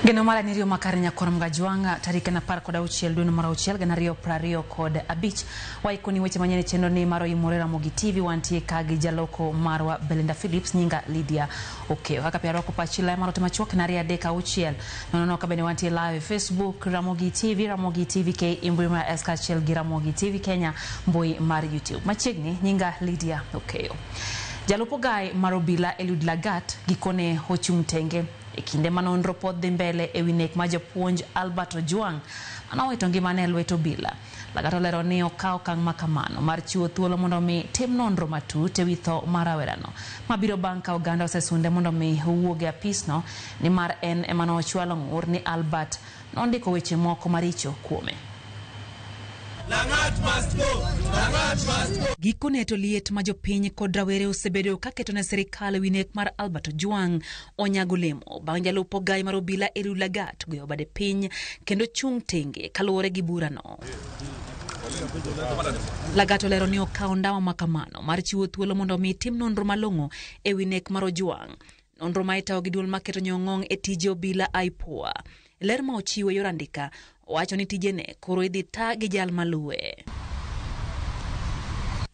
Geno mar en makare nyakwar Mgajwang' tarik en 16 dwe mar auchiel 2025. Waikoni weche manyien e chenro ni mar Oimore Ramogi TV. Wantie ka gi jaloko marwa Belinda Phillips, nyinga Lydia Okeyo. Kaka pia rwako pachi lai mar ote machuok en 2 3 6 nono ka bende wantie live e Facebook Ramogi TV, Ramogi TV K e mbui mar S kaachiel gi Ramogi TV Kenya mbui mar YouTube. Machiegni nyinga Lydia Okeyo. Jalup ogai mar obila Eliud Lagat gikone ochung' tenge e kinde ma nonro pod dhi mbele ewi nek mar japuonj Albert Ojwang manowito ngimane e lwet obila. Lagat olero ni okawo okang' ma kamano mar chiwo thuolo mondo mi tim nonro matut ewi tho mar rawerano mabiro bang' ka oganda osesunde mondo mi owuog e apisno nimar en ema nochwalo ng'ur ni Albert nondiko weche moko maricho kuome. Langat must go. Langat must go. Gikone to liet ma jopiny kod rawere osebedo kaketo ne sirikal ewi nek mar Albert Ojwang onyago olemo bang' jalup ogai mar obila Eliud Lagat goyo bade piny kendo chung' tenge kaluwore gi burano. Lagat olero ni okawo ndawa ma kamano mar chiwo thuolo mondo mi tim nonro malong'o ewi nek mar Ojwang. Nonro ma itayo gi duol maketo nyong'ong' e tije obila IPOA. Ler ma ochiwo e yor andika owacho ni tijene koro idhi ta gi jal maluwe.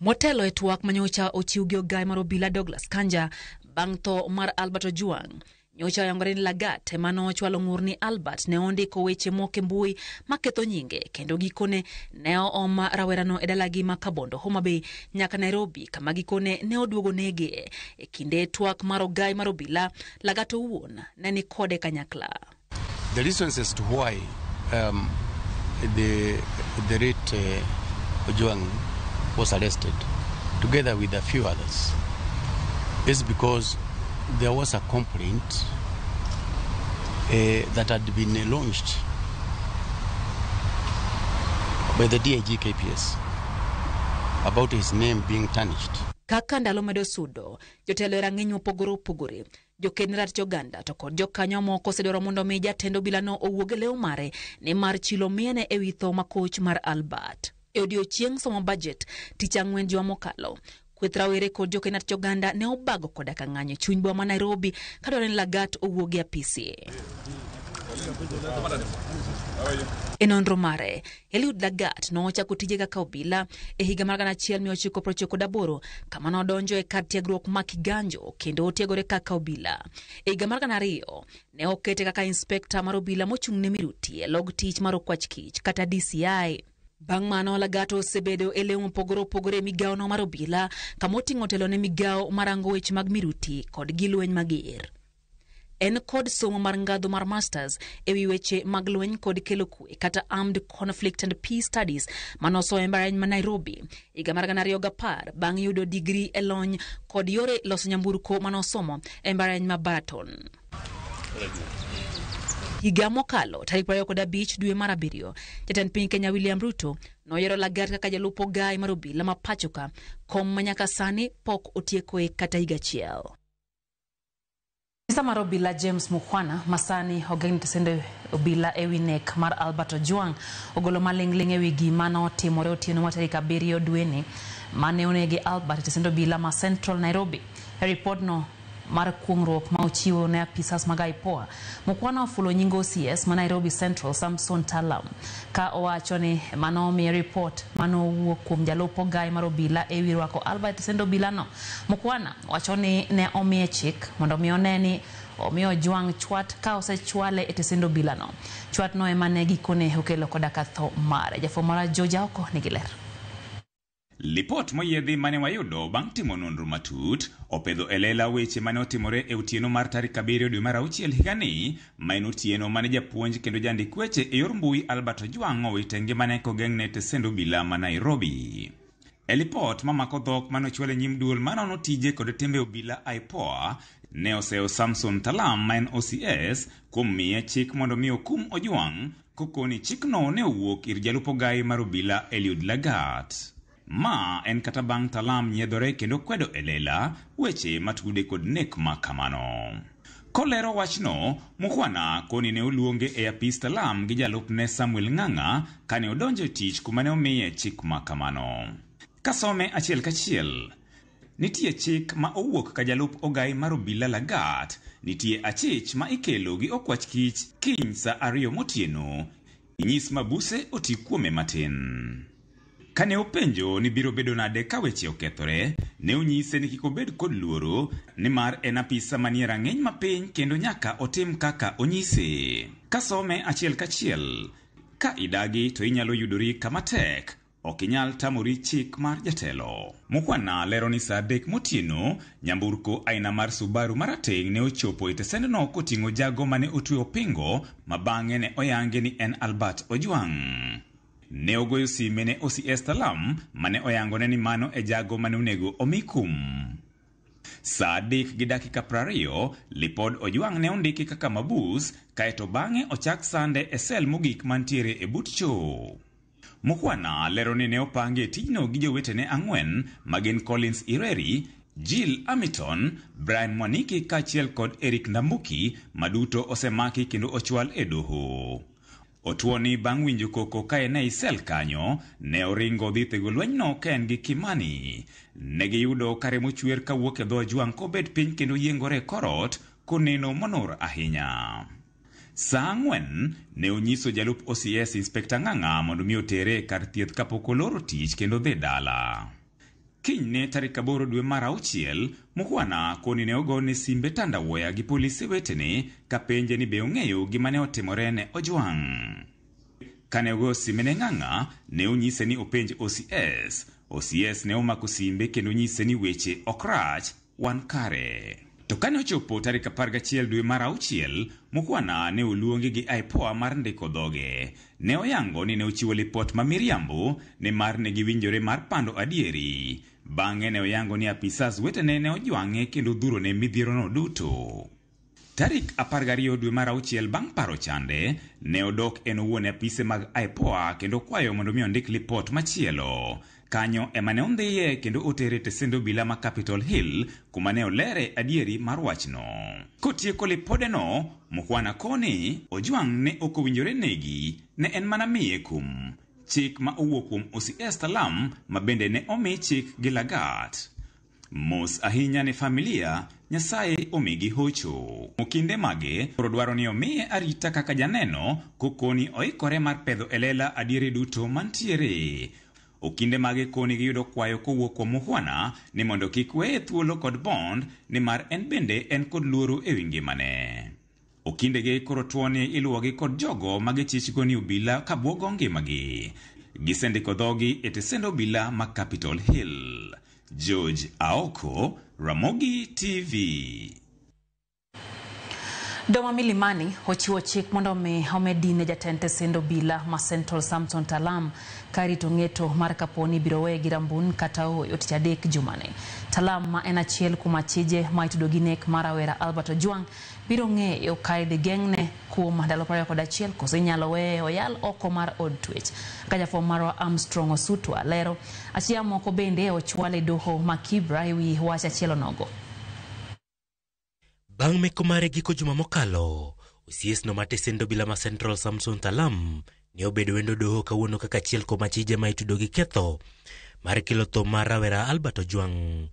Motelo e twak manyocha ochiw gi ogai mar obila Douglas Kanja bang' tho mar Albert Ojwang, nyocha oyangore ni Lagat ema nochwalo ng'ur ni Albert ne ondiko weche moko e mbui maketho nyinge kendo gikone ne oom rawerano e dalagi ma Kabondo Homa Bay nyaka Nairobi kama gikone ne oduogo nege. E kinde twak mar ogai mar obila, Lagat owuon ne ni kode kanyakla. The reasons as to why the late Ojwang was arrested, together with a few others, is because there was a complaint that had been launched by the DIG KPS about his name being tarnished. Kaka ndalo medo sudo, jotelo e rang'iny mopogore opogore, joked ne ratich oganda to kod jokanyo moko osedwaro mondo mi jatend obilano owuog e lew mare nimar chilo miene ewi tho makoch mar Albert. E odiochieng' somo budget tich ang'wen juma mokalo, kweth rawere kod joked ne ratich oganda ne obago koda ka ng'anyo e chuny boma ma Nairobi kadwaro ni Lagat owuog e apisi. E nonro mare, Eliud Lagat nochako tije kaka obila e higa mar 1998 kama nodonjo e kar tiegruok ma Kiganjo kendo otiegore kaka obila. E higa mar 2000 ne okete kaka inspekta mar obila mochung' ne miruti e log tich mar okwach kich kata DCI. Bang' mano Lagat osebedo e lew mopogore opogore e migawono mar obila kama oting'o telo ne migawo marango weche mag miruti kod gilweny mager. En kod somo mar ngadho mar masters ewi weche mag lweny kod kelo kwe kata Armed Conflict and Peace Studies manosomo e mbalariany ma Nairobi higa mar 2010 bang' yudo digri e lony kod yore loso nyamburko manosomo e mbalariany ma Baraton. Higa mokalo tarik 25 dwe mar abiriyo, jatend piny Kenya William Ruto noyiero Lagat kaka jalup ogai mar obila ma pachoka, kom ma nyaka sani pok otiekoe kata higa achiel. Afisa mar obila James Mukhwana masani ogeng' tesende obila ewi nek mar Albert Ojwang ogolo maling'ling' ewi gima notimore otieno mar tarik 7 dweni mane onegi Albert e tesend obila ma Central Nairobi. E ripodno mar kuong'ruok ma ochiwo ne apisas mag IPOA, Mukhwana ofulo nying OCS ma Nairobi Central Samson Talam ka owacho ni mano omiye ripot manowuok kuom jalup ogai mar obila ewi rwako Albert e tesend obilano. Mukhwana wacho ni ne omiye chik mondo mi one ni omiyo Ojwang chwat ka osechwale e tesend obilano. Chwatno ema ne gikone okelo koda ka tho mare. Jafwambo marwa George Aoko nigi ler. Lipot moyiedhi mane wayudo bang' timo nonro matut opedho e lela weche mane otimore e otieno mar tarik 7 dwe mar auchiel higani, ma en otieno mane japuonj kendo jandik weche e yor mbui Albert Ojwang owito ngimane kogeng'ne e tesend obila ma Nairobi. E lipot mamako dhok mane ochwal e nyim duol manono tije kod timbe obila IPOA, ne oseyo Samson Talam ma en OCS kuom miye chik mondo mi okum Ojwang kokoni chikno ne owuok ir jalup ogai mar obila Eliud Lagat. Ma en kata bang' Talam nyiedhore kendo kwedo e lela weche matude kod nek ma kamano. Kolero wachno, Mukhwana koni ne oluonge e apis Talam gi jalupne Samuel Ng'ang'a kane odonjo e tich kuma ne omiye chik ma kamano. Kasome achiel kachiel, Nitie chik ma owuok ka jalup ogai mar obila Lagat. Nitie achich ma ikelo gi okwach kich kiny sa 2 motieno. Inyis mabuse oti kuome matin. Kane openjo ni biro bedo nade ka weche okethore, ne onyise ni kik obed kod luoro, nimar en apisa manie rang'iny mapiny kendo nyaka otim kaka onyise. Kasome achiel kachiel, ka idagi to inyalo yudori kama tek, ok inyal tamori chik mar jatelo. Mukhwana lero ni sa 3 motieno, nyamburko aina mar Subaru marateng' ne ochopo e tesendno koting'o jago mane otwe opingo ma bang'e ne oyange ni en Albert Ojwang'. Ne ogoyo sime ne OCS Talam mane oyangone ni mano e jago mane onego omi kum. Sa 3:20, lipod Ojwang' ne ondiki kaka mabus, kaeto bang'e ochak sande e sel mogik mantiere e but choo. Mukhwana lero ni ne opange tijno gi jowetene 4 magin Collins Ireri, Jill Amiton, Brian Mwaniki kaachiel kod Eric Ndambuki maduto osemaki kendo ochwal e doho. Otuoni bang' winjo koko ka en ei sel kanyo, ne oringo dhi thego lwenyno ka en gi Kimani. Ne giyudo ka remo chwer kawuok e dho Ojwang' kobet piny kendo yiengore e korot koneno monur ahinya. Sa 4 ne onyiso jalup OCS Inspector Ng'ang'a mondo mi otere e kar thieth kapok oloro tich kendo dhi dala. Kinyne tarik 8 dwe mar 6, Mukhwana koni ne ogone simbe tandawuoya gi polise wetene kapenje ni be ong'eyo gima ne otimore ne Ojwang'. Kane ogoyo sime ne Ng'ang'a, ne onyise ni openj OCS. OCS ne omako simbe kendo nyise ni weche ok rach, wan kare. To kane ochopo tarik 11 dwe mar 6, Mukhwana ne oluongi gi IPOA mar ndiko dhoge. Ne oyango ni ne ochiwo lipot ma miriambo nimar ne giwinjore mar pando adieri. Bang'e ne oyango ni apisas wetene ne ojwang'e kendo dhurone midhierono duto. Tarik 12 dwe mar 6 bang' paro chande, ne odok en owuon e apise mag IPOA kendo kwayo mondo mi ondik lipot machielo. Kanyo ema ne ondhiye kendo otere e tesend obila ma Capitol Hill kuma ne olere adieri mar wachno. Kotieko lipodeno, Mukhwana koni Ojwang' ne ok owinjore negi, ne en mana miye kum. Chik ma owuok kuom OCS Talam ma bende ne omi chik gi Lagat. Mos ahinya ne familia, Nyasaye omigi hocho. Okinde mage koro dwaro ni omiye arita kaka janeno kokoni oikore mar pedho e lela adieri duto mantiere. Okinde mage koni giyudo kwayo kowuok kuom Mukhwana ni mondo kik weye thuolo kod bond nimar en bende en kod luoro ewi ngimane. Okindege koro tuoni iluwogi kod jogo magichichgo ni obila kabuogo ngimagi. Gisendiko dhogi e tesend obila ma Capitol Hill. George Aoko, Ramogi TV. Doma Milimani ochiwo chik mondo mi omedi ne jatend tesend obila ma Central Samson Talam karito ng'eto mar kaponi biro weye gi rambun kata ooyo tich adek jumani. Talam ma en achiel kuom achije ma itudo gi nek mar rawera Albert Ojwang' biro ng'eyo ka idhi geng'ne kuom ndalo 21 koso inyalo weye oyal oko mar od twech. Ka jafwambo marwa Armstrong Osutwa lero, achia moko bende ochwal e doho ma Kibra ewi wach achiel onogo. Bang' meko mare giko juma mokalo, OCS no mar tesend obila ma Central Samson Talam ne obedo wendo doho kawuono kaka achiel kuom achije ma itudo gi ketho mar kelo tho mar rawera Albert Ojwang'.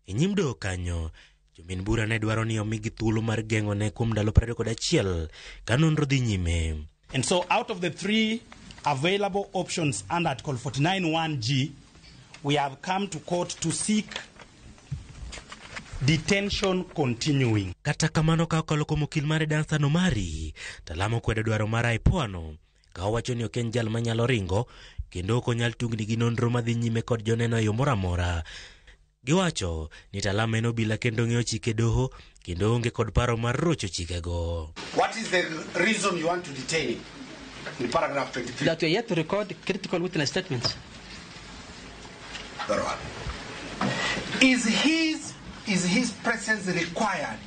E nyim doho kanyo, jomin bura ne dwaro ni omigi thuolo mar geng'one kuom ndalo 21 ka nonro dhi nyime. And so out of the 3 available options under Article 49(1)(g), we have come to court to seek detention continuing. Kata kamano ka okalo kuom okil mare Danstan Omari, Talam okwedo dwaro mar IPOA no ka owacho ni ok en jal manyalo ringo kendo ok onyal tungni gi nonro madhi nyime kod joneno e yo moro amora. Giwacho ni Talam en obila kendo ng'eyo chike doho kendo onge kod paro mar rocho chikego. What is the reason you want to detain him? In paragraph 23. That we are yet to record critical witness statements. Very well. Is his presence required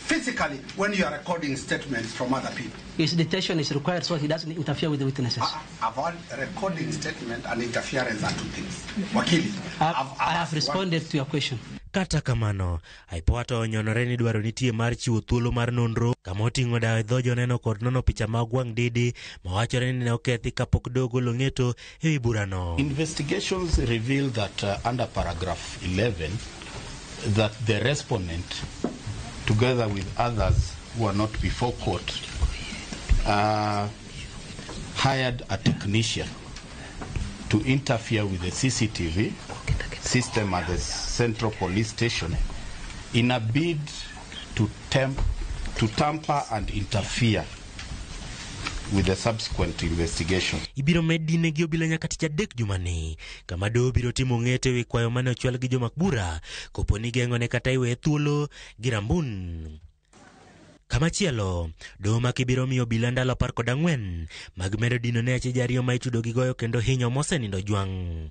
physically when you are recording statements from other people? His detention is required so he doesn't interfere with the witnesses. Avoid recording statement and interference are two things. Wakili, I have responded to your question. Kata kamano, IPOA to onyonore ni dwaro nitie mar chiwo thuolo mar nonro kama oting'o dawo e dho joneno kod nono picha mag wang' dede mawachore ni ne okethi kapok doho ogolo ng'eto e wi burano. Investigations reveal that under paragraph 11 that the respondent, together with others who are not before court, hired a technician to interfere with the CCTV system at the Central Police Station in a bid to tamper and interfere with the subsequent investigation. Ibiro med dine gi obila nyaka tich adek jumani kama doho biro timo ng'eto ewi kwayo mane ochwal gi jomak bura kopo ni geng'one kata iweye thuolo gi rambun. Kamachielo, doho ma kibiro miyo obila ndalo 14 mag medo dino ne achije ariyo ma itudo gi goyo kendo hinyo mosenindo Ojwang'.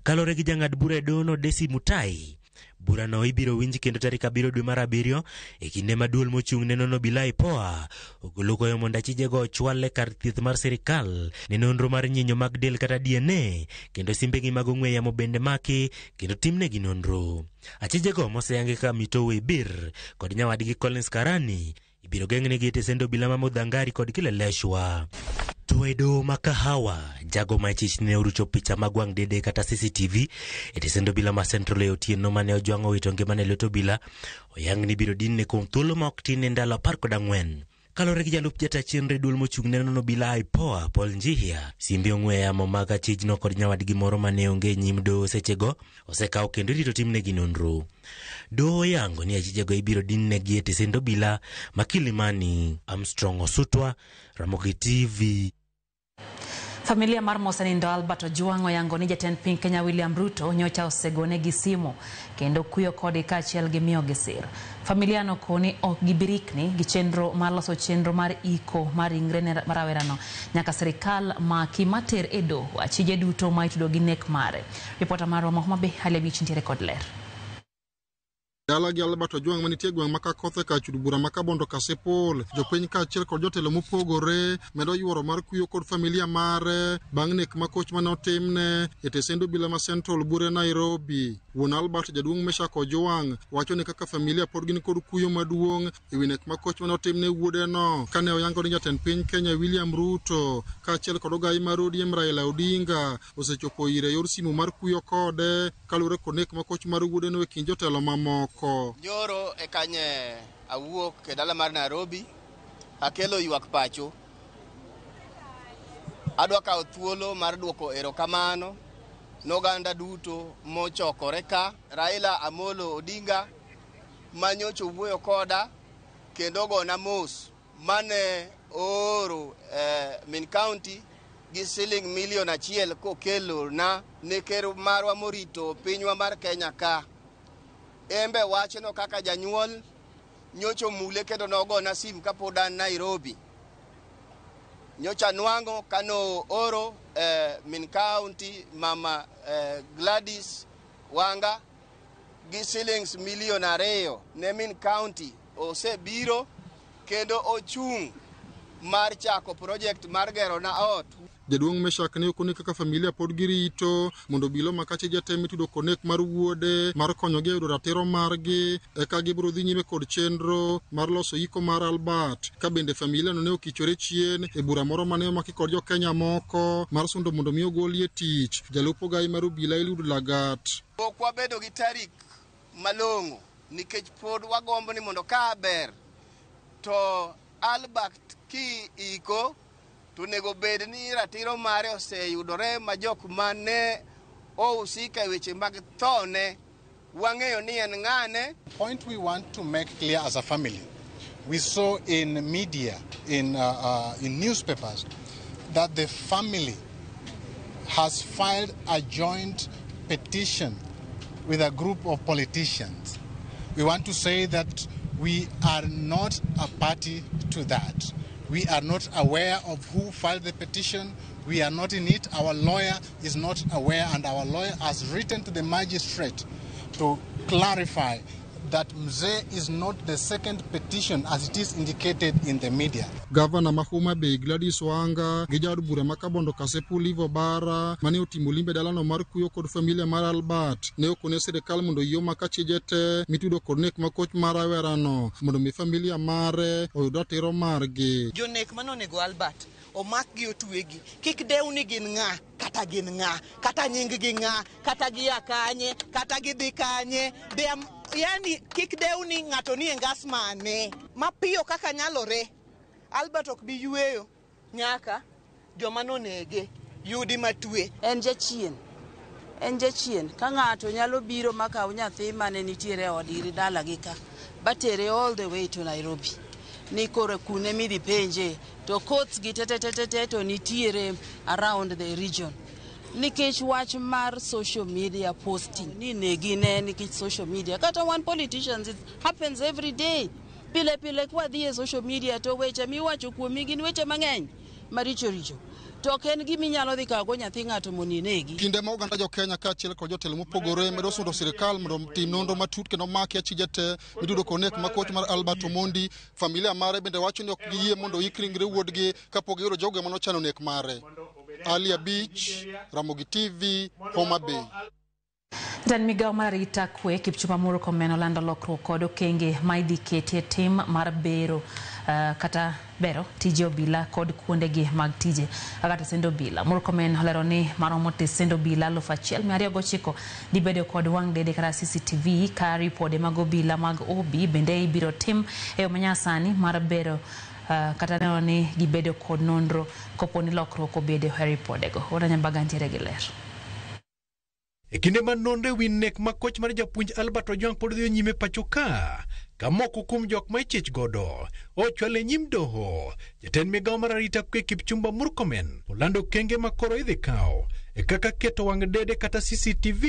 Kaluwore gi jang'ad bura e dohono Desi Mutai, burano ibiro winj kendo tarik 7 dwe mar 7 e kinde ma duol mochung' ne nono obila IPOA ogolo kwayo mondo achijego ochwal e kar thieth mar sirikal ne nonro mar nyinyo mag del kata DNA kendo simbegi mag ong'we yamo bende maki kendo timnegi nonro. Achijego moseyangi kaka Mitowe Ibir kod nyawadgi Collins Karani ibiro geng'negi e tesend obila ma Mudhangari kod Kileleshwa. To e doho ma Kahawa, jago ma chich ne orucho picha mag wang' dede kata CCTV e tesend obila ma Central e otieno mane Ojwang' owito ngimane e lwet obila, oyang ni ibiro dinne kuom thuolo ma ok tin ne ndalo 14. Kaluwore gi jalup jata chenro e duol mochung' ne nono obila IPOA, Paul Njihia, simbe ong'we yamo mag achijno kod nyawadgi moro mane onge e nyim doho sechego osekaw kendo irito timnegi nonro. Doho oyango ni achijego ibiro dinnegi e tesend obila ma Kilimani. Armstrong Osutwa, Ramogi TV. Familia mar mosenindo Albert Ojwang' oyango ni jatend piny Kenya William Ruto nyocha osegonegi simu kendo kuyo kode kaachiel gi miyogi sir. Familia no koni ok gibirikni gi chenro mar loso chenro mar iko mar ringre ne rawerano nyaka sirikal maki mater e doho achije duto ma itudo gi nek mare. Ripota marwa ma Homa Bay Hali Abich nitiere kod ler. Dala gi Albert Ojwang' manitie e gweng' ma Kakothe kar chud bura ma Kabondo Kasipul, jopiny kaachiel kod jotelo mopogore medo yuoro mar kuyo kod familia mare bang' nek makoch mane otimne e tesend obila ma Central Bure Nairobi. Wuon Albert jaduong' Meshak Ojwang' wacho ni kaka familia pod gin kod kuyo maduong' ewi nek makoch mane otimne wuodeno kane oyango ni jatend piny Kenya William Ruto kaachiel kod ogai mar ODM Raila Odinga osechopo ire e yor simu mar kuyo kode kaluwore kod nek makoch mar wuodeno e kind jotelo mamoko. Nyoro e kanye awuok e dala mar Nairobi, akelo ywak pacho. Adwa kawo thuolo mar duoko erokamano n'oganda duto mochokore ka. Raila Amolo Odinga manyocha owuoyo koda kendo ogona mos mane ooro min county gi siling milion 1 kokelo na ne ker marwa morito pinywa mar Kenya ka. Embe wachno kaka janyuol nyocha omule kendo nogona sim kapod an Nairobi. Nyocha nwang'o kano oro min county mama Gladys Wanga gi silings milion 2 ne min county osebiro kendo ochung' mar chako project mar gero na ot. Jaduong' Meshak ne okoni kaka familia pod girito mondo obila omak achije te mitudo kod nek mar wuode mar konyogi e yudo ratiro margi eka gibiro dhi nyime kod chenro mar loso iko mar Albert. Ka bende familia no ne okichore chien e bura moro mane omaki kod jo-Kenya moko mar sundo mondo mi ogolie tich jalup ogai mar obila Eliud Lagat. Pok wabedo gi tarik malong'o nikech pod wagombo ni mondo ka ber to Albert ki iko to onego bed ni ratiro mare oseyudore ma jok mane ohusika e weche mag thone wang'eyo ni en ng'ane. Point we want to make clear as a family, we saw in media, in newspapers, that the family has filed a joint petition with a group of politicians. We want to say that we are not a party to that. We are not aware of who filed the petition. We are not in it. Our lawyer is not aware, and our lawyer has written to the magistrate to clarify that Mzee is not the second petition as it is indicated in the media. Gavana ma Homa Bay Gladys Wanga gi jaod bura ma Kabondo Kasipul Eve Obara mane otimo limbe dalano mar kuyo kod familia mar Albert ne okone sirikal mondo oyie omak achije te mitudo kod nek makoch mar rawerano mondo mi familia mare oyud ratiro margi. Jonek manonego Albert omakgi otwegi, kik dew ni gin ng'a kata gin ng'a kata nying gi ng'a kata gia kanye kata gidhi kanye, yani kik dew ni ng'ato ni e ngas mane. Mapiyo kaka nyalore Albert ok bi yweyo nyaka joma nonege yudi matwe. En jachien ka ng'ato nyalo biro makaw nyathi mane nitiere e od ir dalagi ka batere all the way to Nairobi ni koro kune midhi penje to courts gi te to nitiere around the region nikech wach mar social media posting ni negi ne nikech social media kata wan politicians, it happens every day pile pile kwadhi e social media to weche miwacho kuomi gin weche mang'eny maricho richo to ok en gima inyalo dhi kawo go nyathi ng'ato mondo inegi. Kinde ma oganda jo Kenya kaachiel kod jotelo mopogore medo sundo sirikal mondo otim nonro matut kendo maki achije te mitudo kod nek makoch mar Albert Omondi, familia mare bende wacho ni ok giyie mondo oik ringre wuodgi kapok giyudo jogo manochano nek mare. Ali Abich, Ramogi TV, Homa Bay. Jatend migao mar arita kwe Kipchumba Murkomen olando lokruok kod okenge ma idhi ketie tim mar bero kata bero tije obila kod kuondegi mag tije kaka tesend obila. Murkomen olero ni maromo tesend obila 1209 dhi bedo kod wang' dede kata CCTV ka ripode mag obila mag OB bende ibiro tim e yo manyasani mar bero kata neno ni gibedo kod nonro kopo ni lokruok obedo e ripodego. Oda Nyambaga ntiere gi ler. E kinde ma nonro e wi nek makoch mar japuonj Albert Ojwang pod dhi nyime pacho ka, ka moko kuom jok ma ichich godo ochwal e nyim doho, jatend migao mar arita kwe Kipchumba Murkomen olando okenge ma koro idhi kawo e kaka keto wang' dede kata CCTV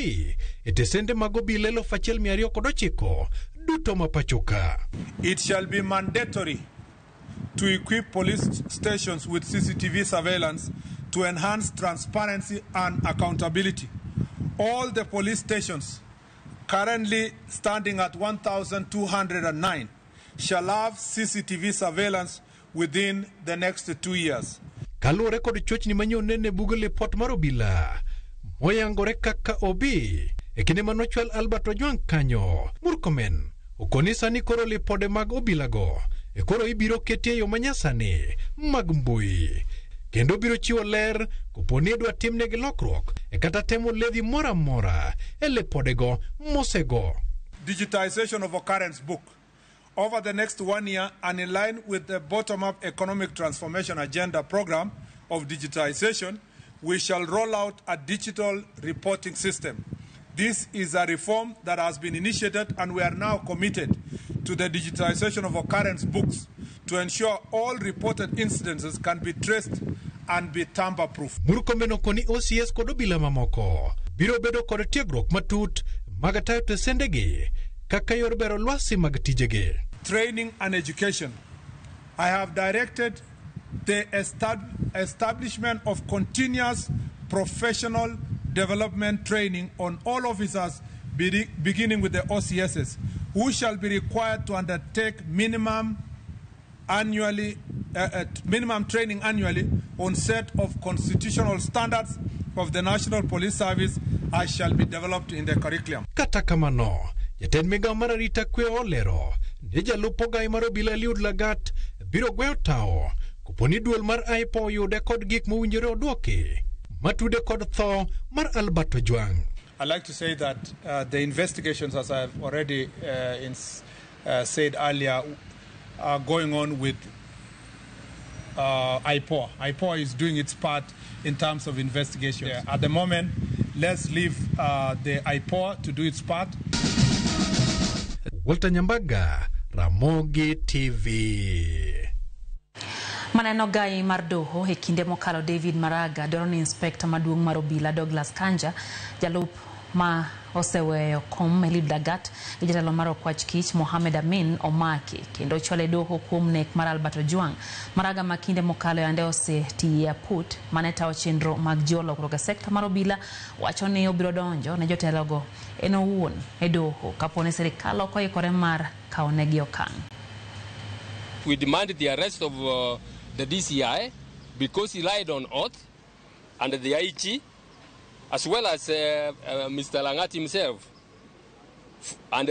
e tesende mag obila 1209 duto ma pacho ka. It shall be mandatory to equip police stations with CCTV surveillance to enhance transparency and accountability. All the police stations currently standing at 1,209 shall have CCTV surveillance within the next 2 years. Kaluwore kod chochni manyonene bug lipot mar obila moyangore kaka OB e kinde manochwal Albert Ojwang kanyo, Murkomen okoni sani koro lipode mag obilago e koro ibiro ketie yo manyasani mag mbui kendo biro chiwo ler kopo ni idwa timnegi lokruok e kata temo ledhi moro amora e lipodego mosego. Digitization of occurrence book. Over the next 1 year and in line with the bottom-up economic transformation agenda program of digitization, we shall roll out a digital reporting system. This is a reform that has been initiated, and we are now committed to the digitization of occurrence books to ensure all reported incidences can be traced and be tamper-proof. Murkomen okoni OCS kod obila mamoko biro bedo kod tiegruok matut mag tayo tesendegi kaka yor bero lwasi mag tijegi. Training and education. I have directed the establishment of continuous professional development training on all officers, beginning with the OCSs, who shall be required to undertake minimum training annually on set of constitutional standards of the National Police Service as shall be developed in the curriculum. Kata kamano, jatend migao mar arita kwe olero ni jalup ogai mar obila Eliud Lagat biro gweyo tawo kopo ni duol mar IPOA oyude kod gik mowinjore odwoki matude kod tho mar Albert Ojwang. I'd like to say that the investigations, as I've already said earlier, are going on with IPOA. IPOA is doing its part in terms of investigations. Yeah. At the moment, let's leave the IPOA to do its part. Walter Nyambaga, Ramogi TV. Maneno gai mar doho e kinde mokalo David Maraga dwaro ni inspekta maduong' mar obila Douglas Kanja, jalup Ma oseweyo kom Eliud Lagat gi jatelo mar okwach kich Mohamed Amin omaki kendo ochwale doho kuom nek mar Albert Ojwang. Maraga ma kinde mokalo yande osetiye aput mane tayo chenro mag jiwo lokruok e sekta mar obila wacho ni obiro donjo ne jotelogo en owuon e doho kapo ni sirikal ok oikore mar kawonegi okang'. We demand the arrest of the DCI because he lied on oath, and the IG, as well as Mr. Langat himself, and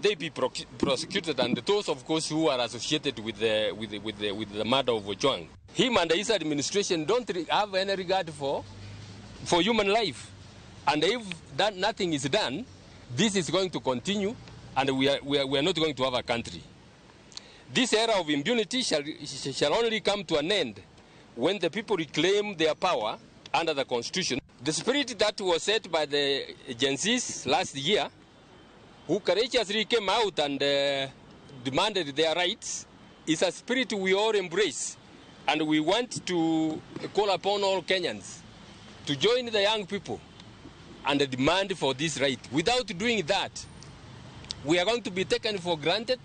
they be prosecuted, and those, of course, who are associated with the murder of Ojwang. Him and his administration don't have any regard for human life, and if that nothing is done, this is going to continue, and we are not going to have a country. This era of impunity shall only come to an end when the people reclaim their power under the Constitution. The spirit that was set by the Gen Zs last year, who courageously came out and demanded their rights, is a spirit we all embrace. And we want to call upon all Kenyans to join the young people and demand for this right. Without doing that, we are going to be taken for granted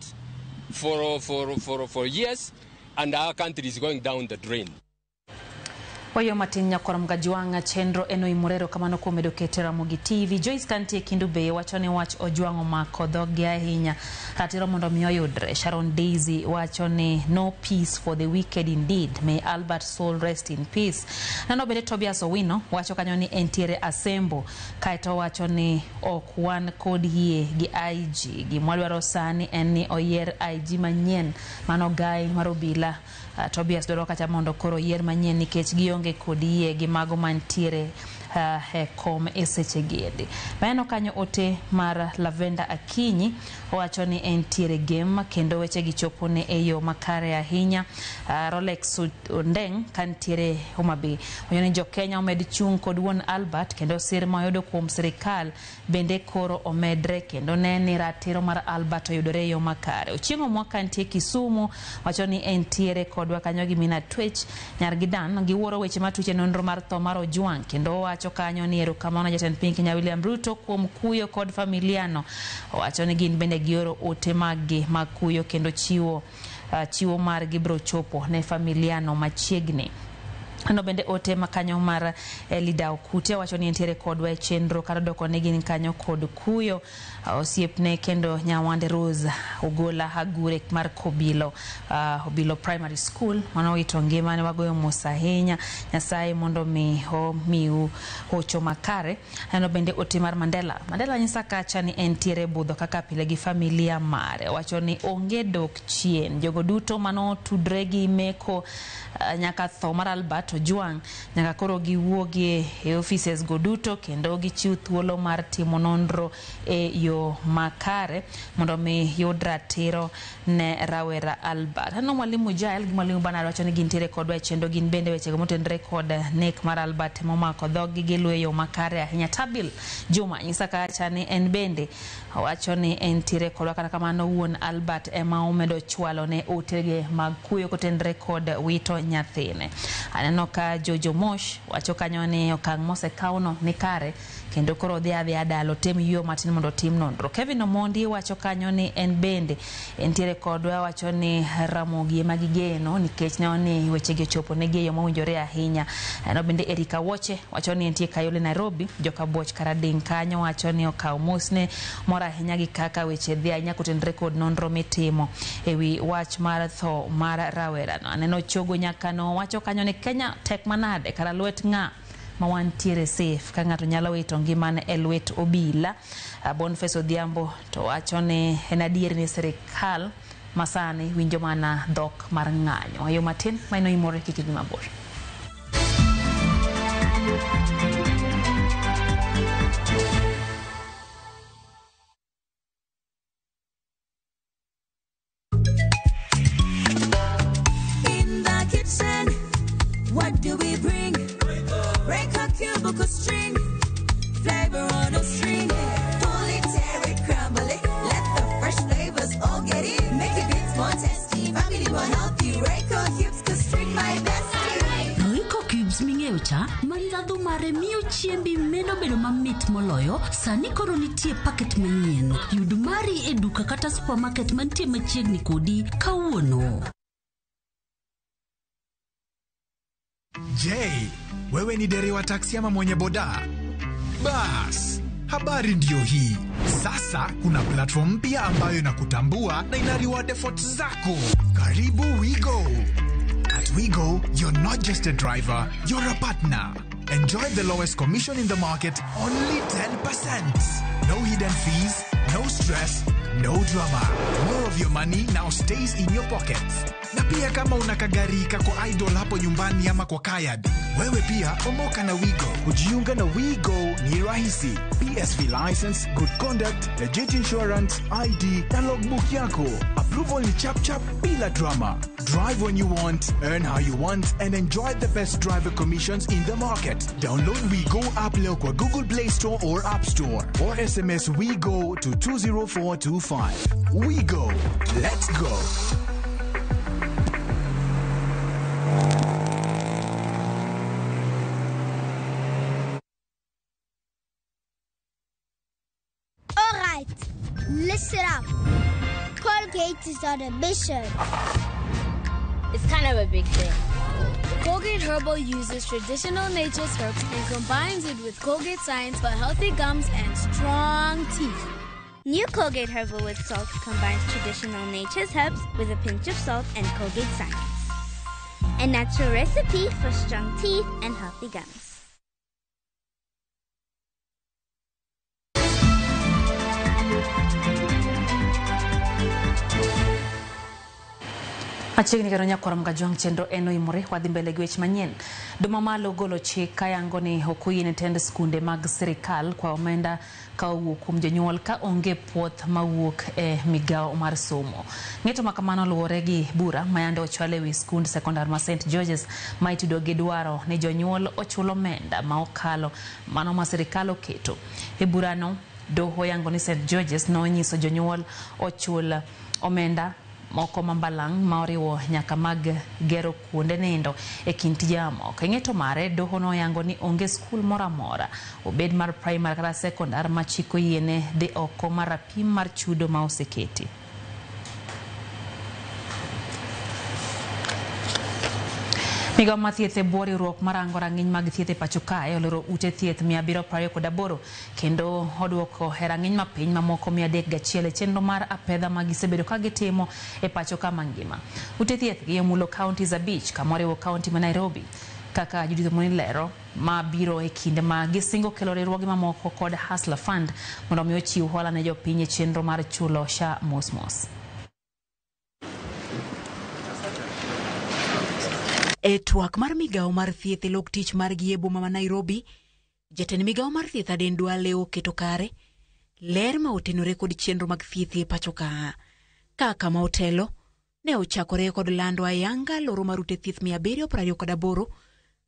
for years, and our country is going down the drain. Wayo matin nyakwar Mgajwang' chenro eno imorero kamano kuom medo kete Ramogi TV. Joyce Kantie Kindu Bay wacho ni wach Ojwang' omako dhogi ahinya, ratiro mondo mi oyudre. Sharon Daisy wacho ni no peace for the wicked indeed, may Albert soul rest in peace. Nano bende Tobias Owino wacho kanyo ni entiere Asembo, kaeto wacho ni ok wan kod yie gi IG, gimwadwaro sani en ni oyier IG manyien mano gai mar obila. Tobias dwaro kacha mondo koro yier manyien nikech gionge kod yie gi mago mantiere e kom e seche giendi. Maneno kanyo ote mar Lavenda Akinyi owacho ni entiere gem kendo weche gi chopo ne e yo makare ahinya. Rolex Ondeng kantiere Homa Bay owacho ni jo Kenya omed chung' kod wuon Albert kendo sir ma oyudo kuom sirikal bende koro omedre kendo ne ni ratiro mar Albert oyudore e yo makare. Ochieng' Omwa kantie Kisumu wacho ni entiere kodwa kanyo gi Mina Twech nyar Gidan giwuoro weche matuch e nonro mar tho mar Ojwang' kendo owacho kanyo ni erokamano jatend piny Kenya William Ruto kuom kuyo kod familiano. Owacho ni gin bende gioro ote maggi mag kuyo kendo chiwo margi biro chopo ne familiano machiegni. Ano bende ote makanyo mar Elida Okute wacho ni entiere kodwa e chenro kata doko ne gin kanyo kod kuyo. Osiepne kendo Nyawande Rose Ogola Hagure mar Kobilo, Obilo Primary School mano wito ngimane, wagoyo mos ahinya. Nyasaye mondo mi omiu hocho makare. Ano bende ote mar Mandela. Mandela nyisa kacha ni entiere budho kaka pile gi familia mare. Wacho ni onge dok chien, jogo duto mano tudre gi meko nyaka tho mar Albert Ojwang' nyaka koro giwuogie e offices go duto kendo gichiw thuolo mar timo nonro e yo makare mondo mi yud ratiro ne rawera Albert. Aneno Mwalimu Jael gi Mwalimu Bernard wacho ni gintiere kodwa e chenro, gin bende wechego motenore kod nek mar Albert momako dhoggi giluwo e yo makare ahinya. Tabil Juma nyisa kacha ni en bende owacho ni entiere kodwa, kata kamano wuon Albert ema omedo chwalo ne otege mag kuyo kotenore kod wito nyathine. Aneno ka Jojo Mosh wacho kanyo ni okang' mosekawno ni kare kendo koro dhi adhiya dalo tem yo matin mondo otim nonro. Kevin Omondi wacho kanyo ni en bende entiere kodwa, wacho ni Ramogi ema gigeno nikech ne ni wechegi ochopo negi e yo mowinjore ahinya. Aneno bende Erika Woche wacho ni entie Kayole Nairobi, Jokabuoch Karading kanyo wacho ni okaw mosne mor ahinya gi kaka weche dhi ahinya kotenore kod nonro mitimo ewi wach mar tho mar rawerano. Aneno Chogo Nyakano wacho kanyo ni Kenya tek manade kara lwet ng'a ma wantiere safe ka ng'ato nyalo wito ngimane e lwet obila. Boniface Odhiambo to wacho ni en adier ni sirikal masani winjo mana dhok mar ng'anyo. Ayo matin maino imore kik idhi mabor. In the kitchen, what do we bring? Break a cubicle string, flavor on a string. Pull it, tear it, crumble it. Let the fresh flavors all get in. Make it bits more tasty, family more healthy. Royco cubes, cause string my bestie. Royco cubes ming'eyo cha ma ndhadhu mare miyo chiembi medo bedo mamit moloyo, sani koro nitie paket manyien. Yud mari e duka kata supermarket mantie machiegni kodi kawuono. Je, wewe ni dereva taksi ama mwenye boda? Bas, habari ndiyo hii. Sasa kuna platform mpya ambayo inakutambua na ina reward efforts zako. Karibu WeGo. At WeGo, you're not just a driver, you're a partner. Enjoy the lowest commission in the market, only 10%. No hidden fees, no stress, no drama. More of your money now stays in your pockets. Na pia kama una kagari kako idle hapo nyumbani ama kwa kayad, wewe pia omoka na WeGo. Kujiunga na WeGo ni rahisi. PSV license, good conduct, legit insurance, ID na logbook yako. Approval ni chap chap bila drama. Drive when you want, earn how you want and enjoy the best driver commissions in the market. Download WeGo app leo kwa Google Play Store or App Store or SMS WeGo to 20425. WeGo. Let's go. All right, listen up. Colgate is on a mission. It's kind of a big thing. Colgate Herbal uses traditional nature's herbs and combines it with Colgate science for healthy gums and strong teeth. New Colgate Herbal with Salt combines traditional nature's herbs with a pinch of salt and Colgate science. A natural recipe for strong teeth and healthy gums. Machiegni kendo nyakwar Mgajwang' chenro en oimore wadhi mbele gi weche manyien. Doma malo golo chik kayango ni ok oyiene tend skunde mag sirikal kwa omenda ka owuok kuom jonyuol ka onge puoth mawuok e migawo mar somo. Ng'eto ma kamano luwore gi bura ma yande ochwal e wi skund sekondar ma St George's ma itudo gi dwaro ni jonyuol ochul omenda ma okalo mano ma sirikal oketo. E burano, doho yango ni St George's nonyiso jonyuol ochul omenda moko mambalang' ma oriwo nyaka mag gero kuonde nindo e kind tije mamoko. E ng'eto mare, doho noyango ni onge skul moro amora, obed mar primary kata sekondar, ma chik oyiene dhi oko mar rapim mar chudo ma oseketi. Migawo mar thieth e bwo riwruok marango rang'iny mag thieth e pacho kae oloro ute thieth 728 kendo oduoko e rang'iny mapiny mamoko 301 e chenro mar apedha ma gisebedo ka gitimo e pacho ka mangima. Ute thieth gi omulo counties 5 kama oriwo kaunti ma Nairobi, kaka Judith Omoni lero, ma biro e kinde ma gisingo kelo riwruoge mamoko kod Hustler Fund mondo mi ochiw hola ne jopiny e chenro mar chulo SHA mos mos. E twak mar migawo mar thieth e lok tich margi e boma ma Nairobi, jatend migawo mar thieth Aden Duale oketo kare ler ma otenore kod chenro mag thieth e pacho ka. Kaka ma otelo ne ochakore kod lando ayanga loro mar ute thieth 728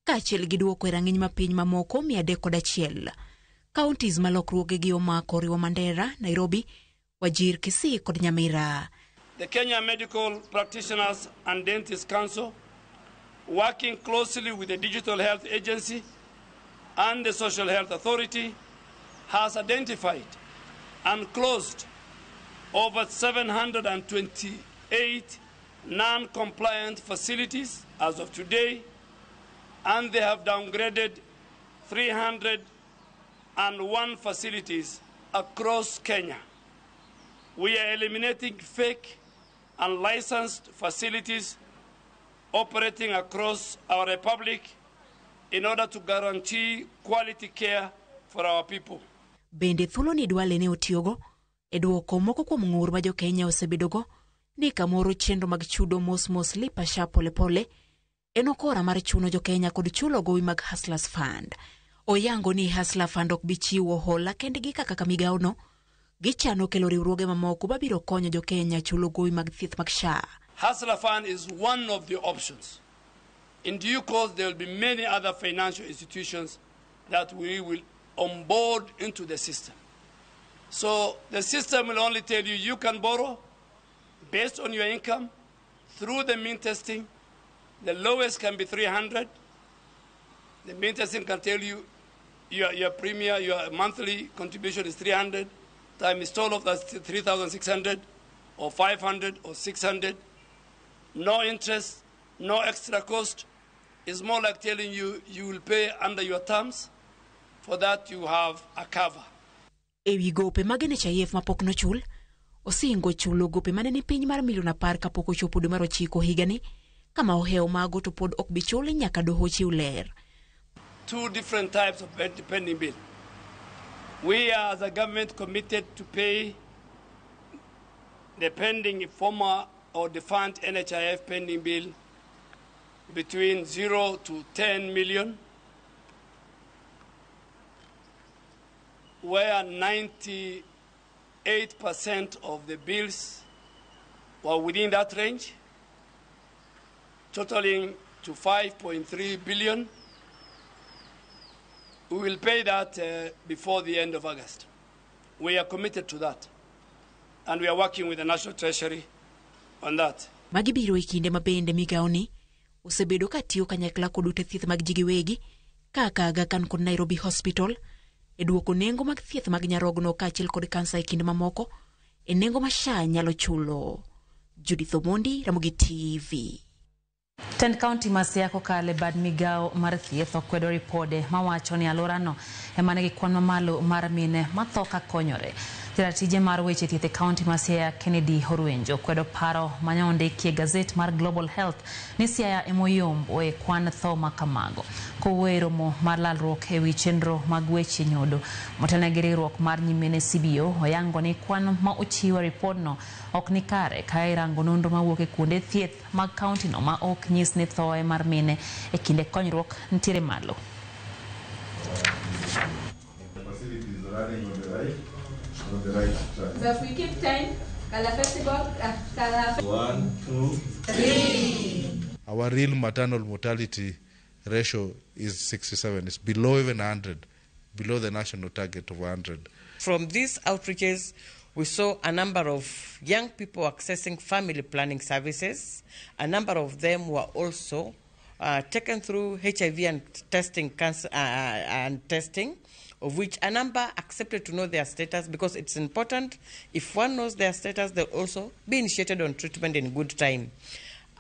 kaachiel gi duoko e rang'iny mapiny mamoko 301. Counties ma lokruogegi omako oriwo Mandera, Nairobi, Wajir, Kisii kod Nyamira. The Kenya Medical Practitioners and Dentists Council, working closely with the Digital Health Agency and the Social Health Authority, has identified and closed over 728 non-compliant facilities as of today, and they have downgraded 301 facilities across Kenya. We are eliminating fake and licensed facilities operating across our republic in order to guarantee quality care for our people. Bende thuolo ni Duale ne otiyogo e duoko moko kuom ng'ur ma jo-Kenya osebedogo ni kamoro chenro mag chudo mos mos lipa SHA polepole en okora mar chuno jo-Kenya kod chulo gowi mag Hustlers Fund. Oyango ni Hustler Fund ok bi chiwo hola kendgi kaka migawono, gichano kelo riwruoge mamoko mabiro konyo jo-Kenya chulo gowi mag thieth mag SHA. Hustler Fund is one of the options. In due course, there will be many other financial institutions that we will onboard into the system. So the system will only tell you you can borrow based on your income through the mean testing. The lowest can be 300, The maintenance can tell you your premium, your monthly contribution is 300, times 12, that's 3,600 or 500 or 600. No interest, no extra cost. It's more like telling you you will pay under your terms. For that you have a cover. Ewi gope mag NHIF mapok nochul, osingo chulo gope mane ni piny mar milion 10 kapok ochopo dwe mar 9 higani, kama ohewo mago to pod ok bi chul nyaka doho chiw ler. Two different types of pending bill. We are, as a government, committed to pay the pending former or defunct NHIF pending bill between 0 to 10 million, where 98% of the bills were within that range, totaling to 5.3 billion. We will pay that before the end of August. We are committed to that, and we are working with the National Treasury on that. Magi biro e kinde ma bende migawoni osebedo ka tiyo kanyakla kod ute thieth mag ji giwegi kaka Aga Khan kod Nairobi Hospital e duoko nengo mag thieth mag nyarogno kaachiel kod kansa e kinde mamoko e nengo ma SHA nyalo chulo. Judith Omondi, Ramogi TV. Tend kaunti ma Siaya kokalo e bad migao mar thieth okwedo ripode mawacho ni alworano ema nigi kwan mamalo mar mine matho ka konyore. Jaratije mar weche thieth e kaunti ma Siaya Kennedy Orwenjo okwedo paro mane ondiki e gazet mar Global Health ni Siaya emoyombo e kwan tho ma kamago. Kowuoyo e romo mar lalruok ewi chenro mag weche nyodo motelne gi riwruok mar nyimine CBO, oyango ni kwan ma ochiw e ripodno ok ni kare ka irango nonro mawuok e kuonde thieth mag kauntino ma ok nyis ni thoe mar mine e kinde konyruok nitiere malo. So if we keep time, Kala Festival, Kala 1, 2, 3. Our real maternal mortality ratio is 67. It's below even 100, below the national target of 100. From these outreaches, we saw a number of young people accessing family planning services. A number of them were also taken through HIV and testing, cancer, and testing, of which a number accepted to know their status, because it's important. If one knows their status, they'll also be initiated on treatment in good time.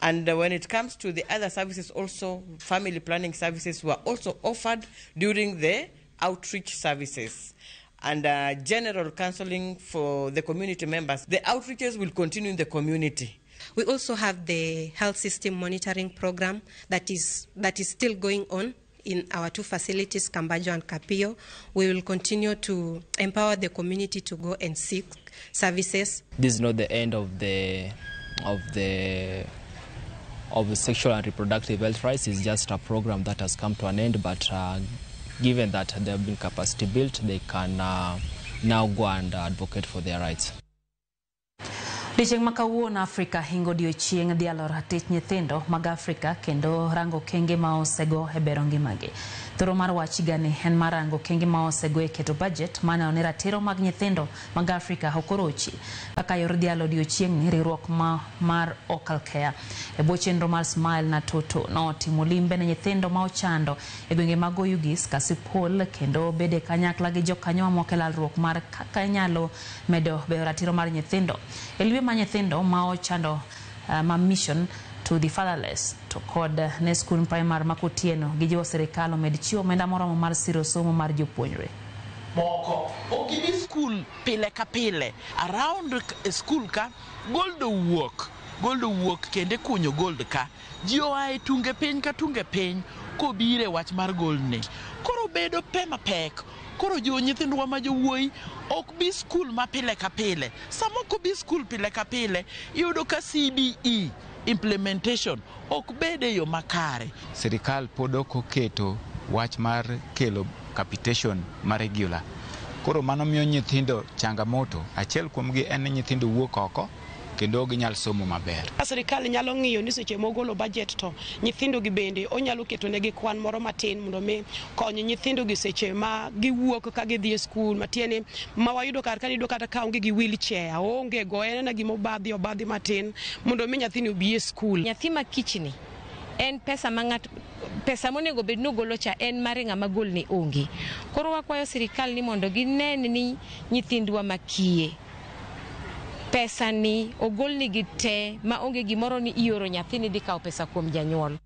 And when it comes to the other services also, family planning services were also offered during the outreach services. And general counseling for the community members. The outreaches will continue in the community. We also have the health system monitoring program that is still going on in our two facilities, Kambajo and Kapio. We will continue to empower the community to go and seek services. This is not the end of the sexual and reproductive health rights. It's just a program that has come to an end, but given that they have been capacity built, they can now go and advocate for their rights. Odiechieng' ma kawuono Afrika hingo odiechieng' dhialo ratich nyithindo mag Afrika kendo rango okenge ma osego e bero ngimagi. Thoro mar wach higani en mar rango okenge ma osego e keto budget maneno ni ratiro mag nyithindo mag Afrika ok orochi. Kaka yor dhialo odiechieng'ni, riwruok mar Ocal Care e bwo chenro mar Smile na Toto notimo limbe ne nyithindo ma ochando e gwenge mag Oyugis, Kasipul kendo bede kanyakla gi jokanyo mamoko e lalruok mar kaka inyalo medo bero ratiro mar nyithindo. E limbe ma nyithindo ma ochando ma Mission to the Fatherless to kod ne skul primary ma Kotieno gijiwo sirikal omed chiwo omenda moromo mar siro somo mar jopuonjre. Moko ok gibi skul pile ka pile around skul ka gold owuok kendo kunyo gold ka ji oa e tunge piny ka tunge piny kobire wach mar gold ni koro bedo pe mapek. Koro jo nyithindwa ma jowuoyi ok bi skul ma pile ka pile. Sama ok bi skul pile ka pile, iyudo ka CBE implementation ok bed e yo makare. Sirikal pod ok oketo wach mar kelo capitation ma regular. Koro mano miyo nyithindo changamoto. Achiel kuomgi en ni nyithindo wuok oko kendo ok ginyal somo maber. Sirikal nyalo ng'iyo ni seche mogolo budget to nyithindo gi bende onyalo keto negi kwan moro matin mondo mi kony nyithindo gi seche ma giwuok ka gidhi e skul matieni ma wayudo kar ka iyudo kata ka onge gi wheelchair, onge go en na gima obadhi matin mondo mi nyathini obi e skul. Nyathi ma kichni En pesa ma ng'at pesa monego bed ni ogolo cha en mare ng'ama golne onge. Koro wakwayo sirikal ni mondo ginen ni nyithindwa makiye pesa ni ogolnigi te ma onge gimoro ni ioro nyathini dhi kawo pesa kuom janyuol.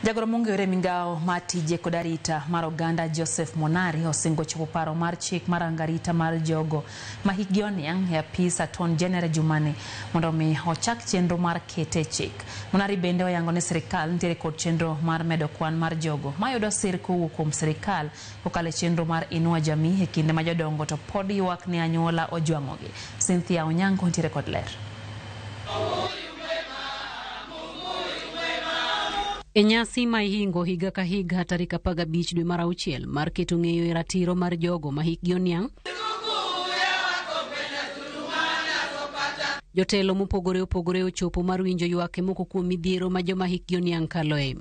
Jagoro mong'ere migao mar tije kod arita mar oganda Joseph Monari osingo chopo paro mar chik mar arita mar jogo ma hikgi oniang' e apis Attorney General jumani mondo mi ochak chenro mar kete chik. Monari bende oyango ni sirikal nitiere kod chenro mar medo kwan mar jogo mayudo sir kowuok kuom sirikal kokalo e chenro mar Inua Jamii e kinde ma jodongo to pod ywak ni anyuola ojwang'ogi. Cynthia Onyango nitiere kod ler. E nyasi ma ihingo higa ka higa tarik 15 dwe mar auchiel mar keto ng'eyo e ratiro mar jogo ma hikgi oniang', jotelo mopogore opogore ochopo mar winjo ywak e moko kuom midhiero ma joma hikgi oniang' kaloe.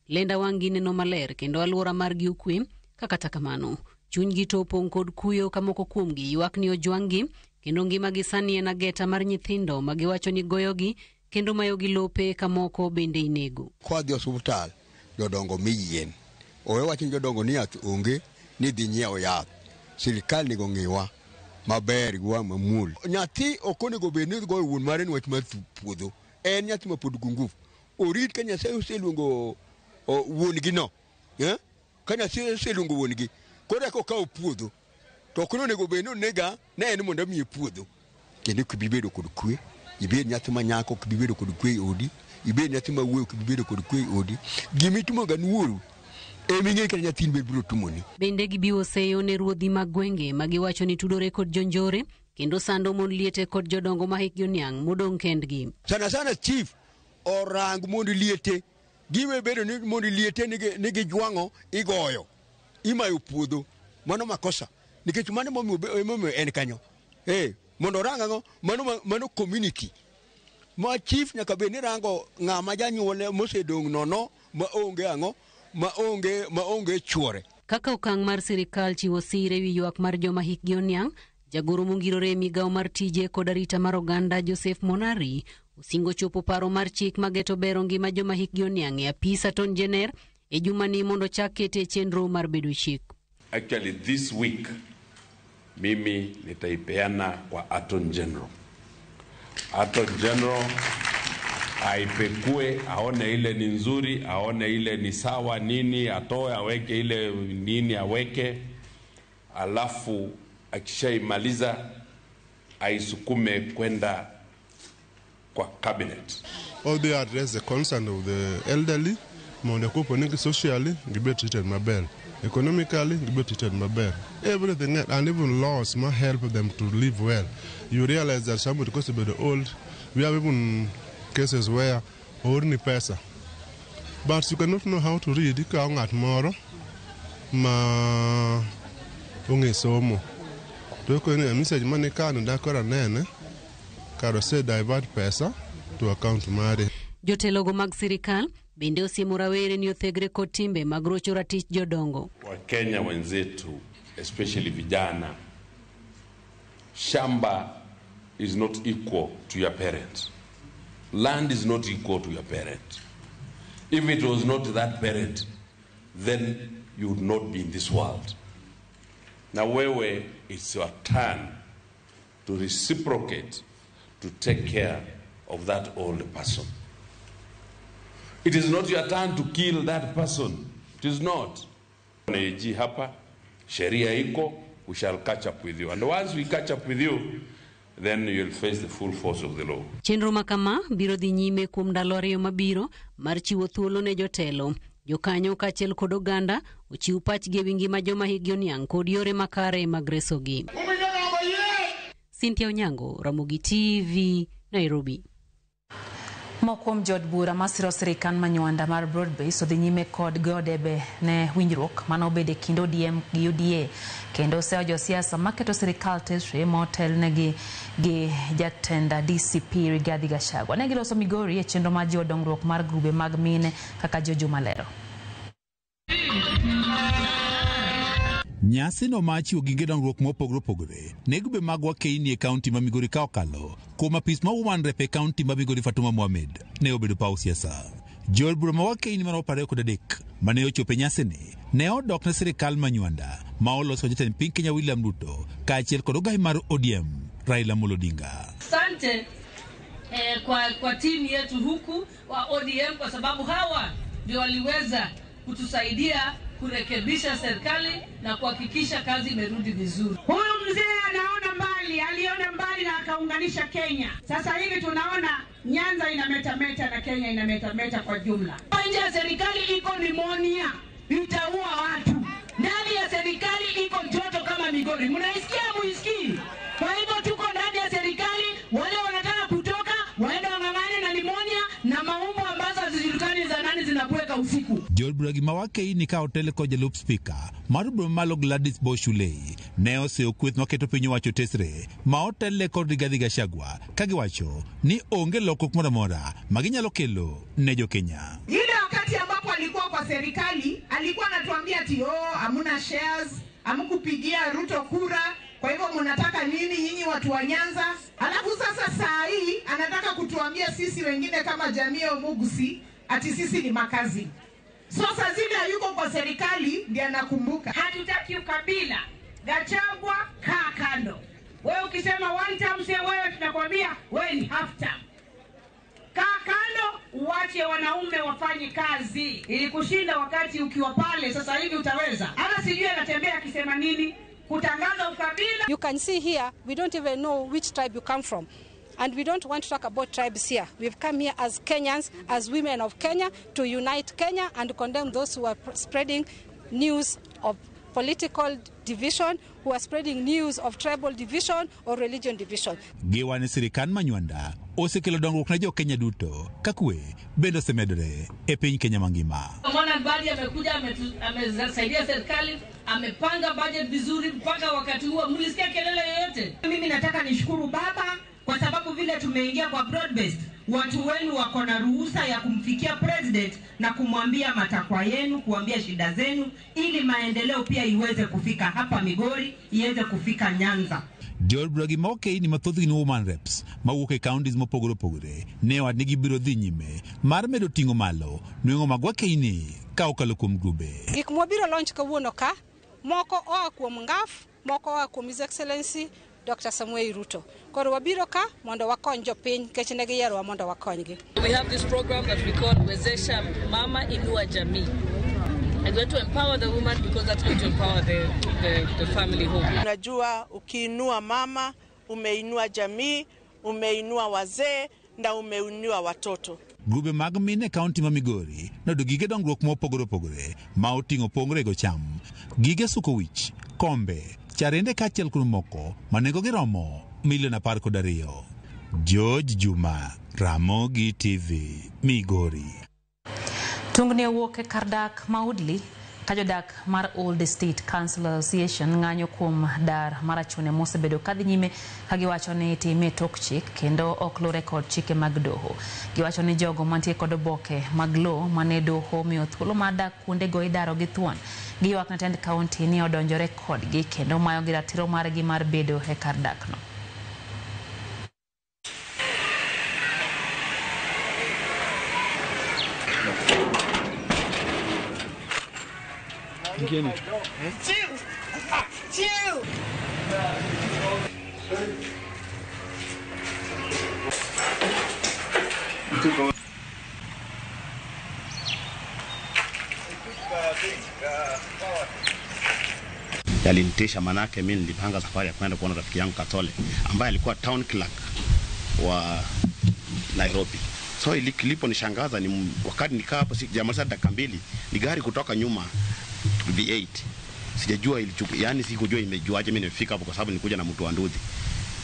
Lenda wang' gi neno maler kendo alwora margi okwe, ka kata kamano chunygi to opong' kod kuyo ka moko kuomgi ywak ni ojwang'gi kendo ngimagi sani en ageta mar nyithindo ma giwacho ni goyogi kendo mayogi lope ka moko bende inego. Kwadhi osuptal, jodongo mi yien. Owe wacho ni jodongo ni yath onge, ni dhi nyiew yath. Sirikal nego ng'iwa maber gi wang' mamuol. Nyathi ok onego bed ni goyo wuon mare ni wach mar puodho. En nyathi ma pod gi nguvu. Orit ka Nyasaye oseluongo wuon-gi no. Ka Nyasaye oseluongo wuon-gi, koro eka okawo puodho. To ok onego bed ni onega ne en mondo amiye puodho. Kendo ok ibi bedo kod kwe. Ibed nyathi ma nyako ok ibi bedo kod kwe e odi. Ibed nyathi ma wuoyi ok ibi bedo kod kwe e odi. Gima itimo ga ni wuoru ema ing'e kata nyathini be biro timoni. Bende gibiwo seyo ne ruodhi mag gwenge ma giwacho ni tudore kod jonjore kendo sando mon liete kod jodongo ma hikgi oniang' modong' kendgi. Sana sana chief orang mond liete. Giwe bedo ni mond liete nigi jwang'o igoyo. Imayo puodho. Mano makosa. Nikech mano emomiyo en kanyo. Mondo orang ang'o? Mano community. Ma chief nyaka bed ni rango ng'ama janyuolne mosedong' nono ma onge ang'o? Ma onge chuore. Kaka okang' mar sirikal chiwo sir ewi ywak mar joma hikgi oniang', jagoro mongirore e migawo mar tije kod arita mar oganda Joseph Monari osingo chopo paro mar chik mageto bero ngima joma hikgi oniang' e apis Attorney General e jumani mondo chak kete e chenro mar bedo chik. Actually this week mimi nitaipeana kwa Attorney General. Attorney General aipekue, aone ile ni nzuri, aone ile ni sawa nini, atoe aweke ile nini aweke, alafu akishaimaliza aisukume kwenda kwa cabinet. All they address the concern of the elderly, mondo kopo ni socially gibe treated maber, economically gibe treated maber, everything, and even laws must help them to live well. You realize that somebody because they're old, we have even cases where orni pesa, but you cannot know how to read. Ikawo ng'at moro ma ong'e somo to koni message mane kano dakora nene karo se divert pesa to account mare. Jotelogo mag sirikal bende osiemo rawere ni othegre kod timbe mag rocho ratich jodongo. Wakenya wenzetu especially vijana, shamba is not equal to your parents. Land is not equal to your parent. If it was not that parent, then you would not be in this world. Now wewe, it's your turn to reciprocate, to take care of that old person. It is not your turn to kill that person. It is not. AG hapa, sheria iko, we shall catch up with you. And once we catch up with you, then you'll face the full force of the law. Chenro makama biro dhi nyime kuom ndalo 2 mabiro mar chiwo thuolo ne jotelo, jokanyo kaachiel kod oganda ochiw pachgi ewi ngima joma hikgi oniang' kod yore makare mag resogi. Cynthia Onyango, Ramogi TV, Nairobi. Moko kuom jood bura masiro sirikal manywanda mar Broadbase odhi nyime kod goyo debe ne winjruok mane obedo e kind ODM gi UDA kendo oseyo josiasa maketo sirikal tesre motelnegi gi jatend DCP Rigathi Gachagua. Ne giloso Migori e chenro mar jiwo dongruok mar grube mag mine kaka Jojo Malero. Nyasi no mar chiwo gige dongruok mopogore opogore ne grube mag wakeini e kaunti ma Migori ka okalo kuom apis ma Woman Rep e kaunti ma Migori Fatuma Mohamed ne obedo paw siasa. Jood bura ma Wakeini maromo 23 mane ochopo e nyasini ne odok ne sirikal ma Nywanda ma olos kod jatend piny Kenya William Ruto kaachiel kod ogai mar ODM Raila Amolo Odinga. Asante kwa timu yetu huku wa ODM kwa sababu hawa ndio waliweza kutusaidia kurekebisha serikali na kuhakikisha kazi imerudi vizuri. Huyu mzee anaona mbali, aliona mbali na akaunganisha Kenya. Sasa hivi tunaona Nyanza inametameta na Kenya inametameta kwa jumla. Nje ya serikali iko nimonia, itaua watu. Ndani ya serikali iko joto kama Migori. Mnaisikia muisikii? Kwa hivyo tuko ndani ya serikali, wale wanataka kutoka waende wang'ang'ane na nimonia na maumbo ambazo hazijulikani za nani zinakuweka usiku. Jood bura gi ma Wakeini ka otel kod jalup spika mar bura mamalo Gladys Boshulei ne oseyo kweth maketo piny owacho tesre ma otelne kod Rigathi Gachagua ka giwacho ni onge lokruok moro amora ma ginyalo kelo ne jokenya. Ile wakati ambapo alikuwa kwa serikali alikuwa anatuambia ati oh, hamuna shares, hamkupigia Ruto kura, kwa hivyo mnataka nini nyinyi watu wa Nyanza? Alafu sasa saa hii anataka kutuambia sisi wengine kama jamii ya Omugusi ati sisi ni makazi. So saa zile hayuko kwa serikali ndiye anakumbuka. Hatutaki ukabila. Gachagua kaa kando. Wewe ukisema one term, sio wewe, tunakwambia wewe ni half term. Kaa kando, uache wanaume wafanye kazi. Ili kushinda wakati ukiwa pale, sasa hivi utaweza. Hata sijui anatembea akisema nini, kutangaza ukabila. You can see here, we don't even know which tribe you come from. And we don't want to talk about tribes here. We've come here as Kenyans, as women of Kenya, to unite Kenya and condemn those who are spreading news of political division, who are spreading news of tribal division or religion division. Giwa ni sirikal ma Nywanda osekelo dongruok ne jokenya duto ka kwe bende osemedore e piny Kenya mangima. Mwana Mbadi amekuja, amesaidia serikali, amepanga budget vizuri mpaka wakati huo mlisikia kelele yoyote? Mimi nataka nishukuru baba kwa sababu vile tumeingia kwa broad based, watu wenu wako na ruhusa ya kumfikia president na kumwambia matakwa yenu, kuambia shida zenu, ili maendeleo pia iweze kufika hapa Migori, iweze kufika Nyanza. Jood bura gi ma Wakeini mathoth gin woman reps mawuok e counties mopogore opogore ne owach ni gibiro dhi nyime mar medo ting'o malo nweng'o mag Wakeini ka okalo kuom grube. Gik mwabiro launch kawuono ka, moko oa kuom NGAF, moko oa kuom His Excellency Dr. Samuel Ruto. Koro wabiro ka mondo wakony jopiny nikech ne giyierowa mondo wakonygi. We have this program that we call Wezesha Mama Inua Jamii. And we want to empower the woman because that's going to empower the family home. Unajua ukiinua mama, umeinua jamii, umeinua wazee na umeinua watoto. Grube mag mine e kaunti ma Migori noyudo gige dongruok mopogore opogore ma oting'o pong' rego cham, gige suko wich, kombe, charende kaachiel kod moko ma nengogi romo milion 12. George Juma, Ramogi TV, Migori. Tungni owuok e kar dak ma Woodley ka jodak mar Old Estate Council Association ng'anyo kuom dar mar achune mosebedo kadhi nyime ka giwacho ni itime e tok chik kendo ok luwre kod chike mag doho. Giwacho ni jogo mantie kod oboke mag lowo mane doho omiyo thuolo mar dak kuondego idaro gi thuon. Giywak ne tend kaunti ni odonjore kodgi kendo mayogi ratiro margi mar bedo e kar dakno. Chill. Chill. Yalinitisha manake mimi nilipanga safari ya kwenda kuona rafiki yangu Katole ambaye alikuwa town clerk wa Nairobi. So iliponishangaza ni wakati nikaa hapo sijamaliza dakika mbili, ni gari kutoka nyuma V8. Sijajua yani sikujua imejuaje mimi nimefika hapo kwa sababu nilikuja na mtu wa nduthi.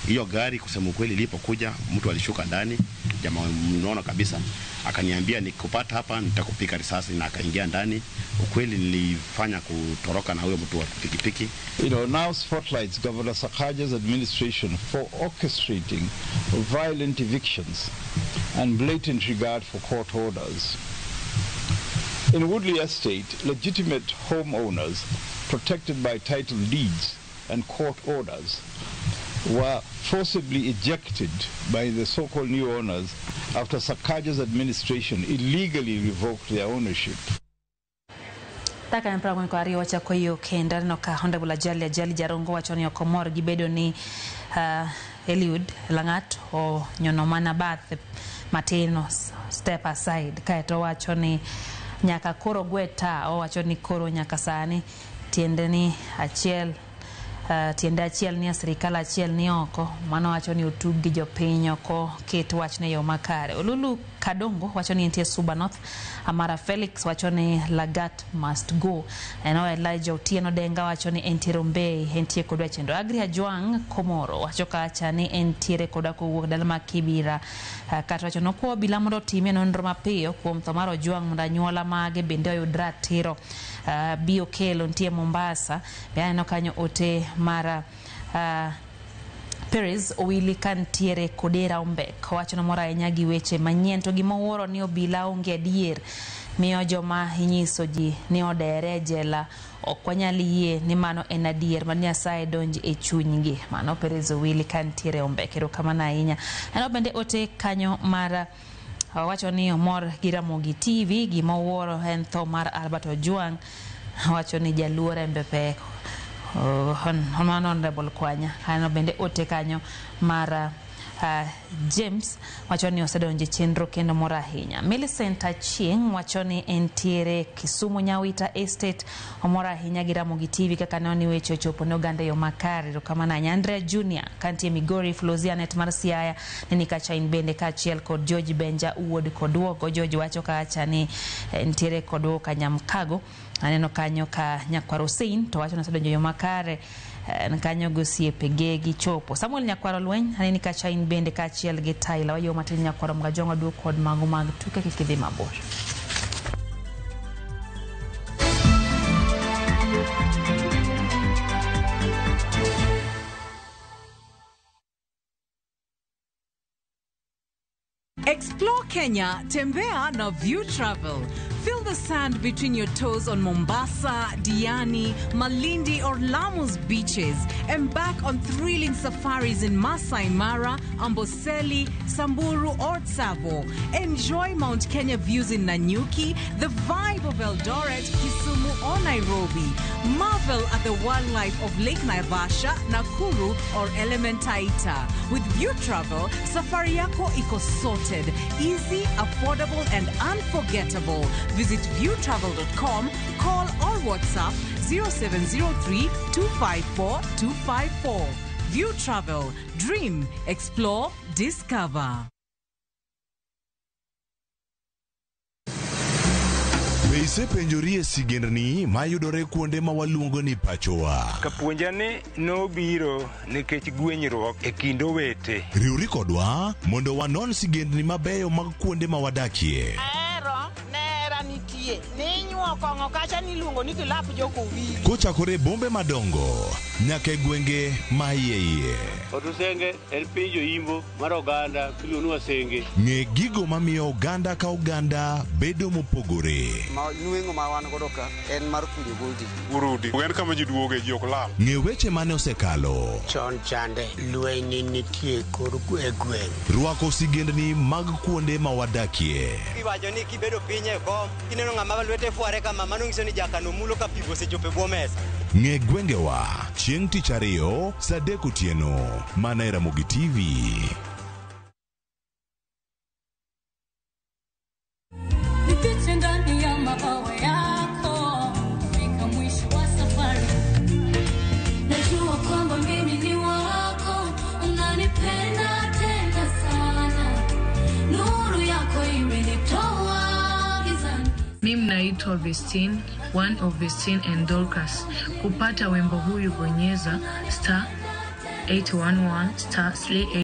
Hiyo gari kusema ukweli ilipokuja mtu alishuka ndani, jamaa mnono kabisa, akaniambia nikupata hapa nitakupika risasi na akaingia ndani. Ukweli nilifanya kutoroka na huyo mtu wa pikipiki. You know, now spotlights Governor Sakaja's administration for orchestrating violent evictions and blatant regard for court orders. In Woodley Estate, legitimate homeowners protected by title deeds and court orders were forcibly ejected by the so-called new owners after Sakaja's administration illegally revoked their ownership. Taka en 42 wachako yo kendo aneno ka Honorable Ajali Jarongo wacho ni ok omor gi bedo ni Eliud Langat onyono mana bath matin, step aside, kaeto wacho ni nyaka koro gwe ta, owacho ni koro nyaka sani tiende ni achiel tiende achiel ni e sirikal, achiel ni oko. Mano wacho ni otug gi jopiny, ok oket wachne e yo makare. Olulu Kadongo wacho ni entie Suba North. Amara Felix wacho ni Lagat must go. Eno Elijah Otieno Denga wacho ni entie Rombei, entie kodwa chendo. Agri Ajwang Komoro wacho kacha ni entiere kodwa kowuok dala ma Kibira. Kata wacho nokwa obila mondo otimie nonro mapiyo kuom tho mar Ojwang mondo anyuola mage bende oyud ratiro. Bi Okelo nitie Mombasa. Be aneno kanyo ote mar Perez Owili kantiere Kodera Ombek wacho nomor ahinya gi weche manyien, to gima owuoro ni obila onge adier miyo joma inyiso ji ni odere e jela ok wanyal yie ni mano en adier ma Nyasaye donj e chunygi. Mano Perez Owili kantiere Ombek, erokamano ahinya. Aneno bende ote kanyo mar wacho ni omor gi Ramogi TV, gima owuoro en tho mar Albert Ojwang, wacho ni jaluo rembe pek. Mano Honorable Kwanya. Aneno bende ote kanyo mar James wacho ni osedonjo e chenro kendo mor ahinya. Millicent Achieng wacho ni entiere Kisumu Nyawita Estate, omor ahinya gi Ramogi TV kaka neno ni weche ochopo ne oganda e yo makare. Erokamano ahinya. Andrea Junior kantie Migori, Flozia Net mar Siaya neni kacha in bende kaachiel kod George Benja wuod Koduogo. George wacho kacha ni entiere Koduogo Kanyamkago. Aneno kanyo ka Nyakwar Hussein to wacho ni osedonjo e yo makare en kanyo gosiepege gichopo. Samuel Nyakwaro Lweny aneni kacha in bende kaachiel gi Tyler wayo matin Nyakwaro Mgajongo duok kod mago mag tuke kik idhi mabor. Explore Kenya, Tembea na View Travel. Feel the sand between your toes on Mombasa, Diani, Malindi, or Lamu's beaches. Embark on thrilling safaris in Masai Mara, Amboseli, Samburu, or Tsavo. Enjoy Mount Kenya views in Nanyuki, the vibe of Eldoret, Kisumu, or Nairobi. Marvel at the wildlife of Lake Naivasha, Nakuru, or Elementaita. With View Travel, safari yako iko sorted, easy, affordable, and unforgettable. Visit viewtravel.com, call or WhatsApp 0703 254 254. View Travel, dream, explore, discover. Be isepenjori e sigendni mayudore kuonde ma waluongo ni pachowa? Kapuonja ni nobiro nikech gwenyruok e kind owete. Riwri kodwa mondo wanon sigendni mabeyo mag kuonde ma wadakie. Ahero nera nitie ninyuo kong'o kacha niluongo ni kilap jokowili. Kochakore e bombe madongo nyaka e gwenge ma iye iye. Otusenge en piny joimbo mar oganda miluongo ni Wasenge. Ng'e gigo mamiyo oganda ka oganda bedo mopogore. Ma nweng'o ma wan godo ka en mar kunyo goldi. Urudi. En kama ji duoge ji ok lal. Ng'e weche mane osekalo. Chon chande lweny nitie kor e gweng'. Rwako sigendni mag kuonde ma wadakie. Iwacho ni kibedo piny e kom, kineno ng'ama lwete fware kama, mano nyiso ni jakano mulo ka pigo osechopo e bwo mesa. Ng'e gwengewa chieng' tich ariyo saa 3 otieno mana e Ramogi TV. Nifiche ndani ya mabawa yako fika mwisho wa safari. Najua kwamba mimi ni wako, unanipenda tena sana. Nuru yako imenitoa gizani. Mimi naitwa Vestine, one of Vestine and Dorcas. Kupata wimbo huyu bonyeza star 811 star 38.